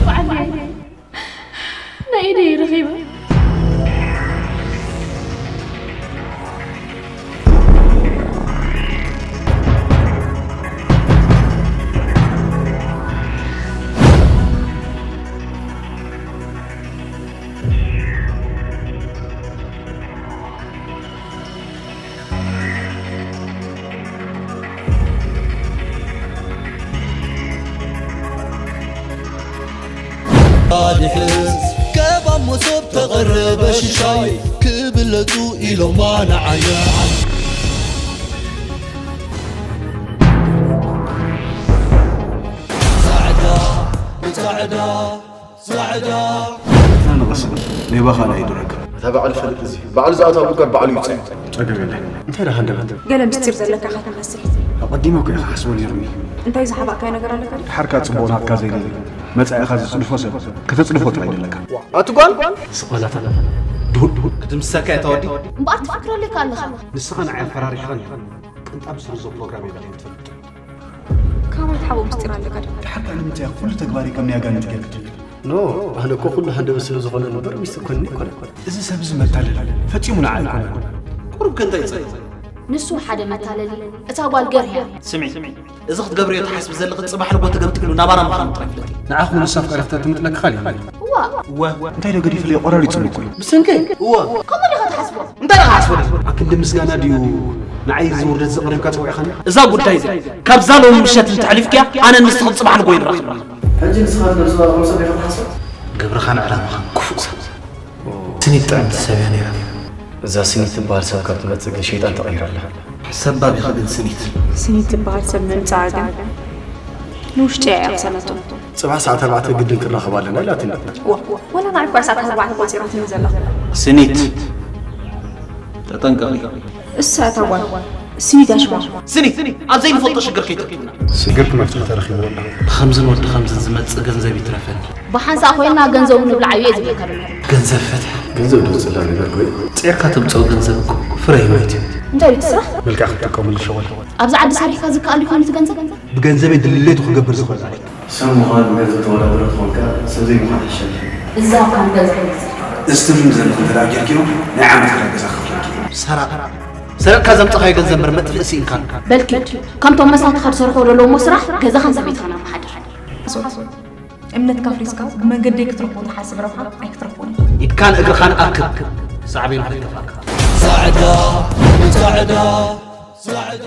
በዓል ናይ ኢደይ ረኺበ። ድሕስ ከባብ መሶብ ተቐረበ ሽሻይ ክብለጹ ኢሎማ ንዓያ። ጻዕዳ ብጻዕዳ ጻዕዳ ንቐስ ሌባ ካልኣ ይድረክ። እታ በዓል ፈልጥ እዚ በዓሉ ዝኣትዋ ጉድጓድ በዓሉ ይውፅእ። ጸገም የለን። እንታይ ደኣ ሃንደበት? ገለ ምስጢር ዘለካ ኢኻ ትመስል። ኣቐዲመ እኮ ኢኻ ሓስቦ ነይሩኒ። እንታይ ዝሓባእካዮ ነገር ኣለካ ድዩ? ድሓር ከኣ ጽቡቕ ናትካ ዘይደሊ መጻኢኻ ዝጽድፎ ሰብ ከተጽድፎ ጥራይ ደለካ። ኣቲ ጓል ስቕ በላታ ድሁድ ድሁድ ክትምሰልካ እያ ተወዲ። እምበኣር ትፍክረለይ ከ ኣለኻ። ንስኻ ንዓይ ኣፈራሪሕኻኒ ኢኻ። ቅንጣብ ስርዞ ፕሮግራም የብልካን ትፈልጥ። ካባይ ትሓብኦ ምስጢር ኣለካ ድዩ? ድሓር ከኣ ንምንታይ ኢኻ ኩሉ ተግባረይ ከም ናይ ኣጋንንቲ ጌርካ ትርእዮ? ኖ ኣነ እኮ ኩሉ ሃንደበት ስለ ዝኾነ እምበር ሚስጥር ኮይኑኒ ኣይኮነን። እዚ ሰብ እዚ መታለሊ ፈጺሙ ንዓይ ኣይኮነን። ቁሩብ ከ እንታይ ይጸልእ? ንሱ ሓደ መታለሊ፣ እታ ጓል ገርህያ። ስምዒ፣ እዚ ክትገብርዮ ትሓስቢ ዘለኺ ጽባሕ ንጎ ተገምጢሉ ናባና ምዃኑ ጥራይ ፍለጢ። ንዓኹም ምስ ኣፍቀረ ክተትምጥለኪ ካልእ የለን። እዋ፣ እንታይ ዶ ገዲፍለይ ቆራሪጹኒ እኮ እዩ። ብስንከይ እወ ከምኡ ዲኻ ትሓስቦ? እንታይ ደኣ ክሓስበሉ? ኣክንዲ ምስጋና ድዩ ንዓይ እዚ ውርደት ዘቕሪብካ ጸዊዕኻኒ? እዛ ጉዳይ እዚኣ ካብዛ ሎሚ ምሸት እንተሕሊፍክያ ኣነ ንስኽን ጽባሕ ንጎ ይራኸብና። ሕጂ ንስኻ ትነብስኻ ከም ሰብ ኢኻ ትሓስብ? ግብርኻን ዕላማኻን ክፉእ ሰብ። ስኒት ጥዕምቲ ሰብ እያ ነይራ። እዛ ስኒት ትበሃል ሰብ ካብ ትመጽእ ግን ሸይጣን ተቐይራ ኣላ። ሰባብ ኢኻ ግን ስኒት። ስኒት ትበሃል ሰብ ምምጻኣ ግን ንውሽጢ እያ የቕሰነቶ። ጽባሕ ሰዓት ኣርባዕተ ግድን ክራኸብ ኣለና ኢላትኒ። ዋ፣ ወላ ንዓይ እኳ ሰዓት ኣርባዕተ ቆጺራትኒ ዘላ። ስኒት ተጠንቀቒ። እሳ እታ ጓል ስኒት ኣሽዋ። ስኒት ኣብ ዘይንፈልጦ ሽግር ከይተእትውና። ሽግር ክመፍትሒ ተረኺቡ ኣሎ። ብኸምዝን ወዲ ኸምዝን ዝመጽእ ገንዘብ ይትረፈኒ። ብሓንሳእ ኮይና ገንዘቡ ንብልዓዮ እየ ዝብለካ ዘለኹ። ገንዘብ ፍትሕ ገንዘብ ድውፅላ ነገር ኮይኑ ጼርካ ተምፅኦ ገንዘብ እኮ ፍረ ህይወት እዩ። እንታይ እዩ እቲ ስራሕ? መልክዕ ክትጥቀመሉ ሸወል ኣብዚ ዓዲ ሰሪሕካ ዝከኣል ይኾን እቲ ገንዘብ? ብገንዘበይ ድሌቱ ክገብር ዝኽእል ኣለ። ሰብ ምዃን ብገንዘብ ተወዳደረ ትኾንካ ሰብ ዘይምዃን ይሸል። እዛ እኳ ንገንዘብ ይመስል። እዚ ትብልኒ ዘለኹ እንተ ደኣ ጌርክዮ ናይ ዓመት ክራይ ገዛ ክኽፍለኪ። ሰራቕ ሰረቕካ ዘምፀኻዮ ገንዘብ እምበር መጥፍኢ ስኢንካ። በልኪ ከምቶም መሳትኻ ዝሰርሕዎ ዘለዉ እሞ ስራሕ ገዛኻን ሰበይትኻን ኣመሓድር። እምነትካ ኣፍሪስካ ብመንገደይ ክትረኽቦ ትሓስብ ረብሓ ኣይክትረኽቦን ኢኻ። ኢድካን እግርኻን ኣክብ ሳዕቤኑ ከይከፋእካ። ጻዕዳ ጻዕዳ ጻዕዳ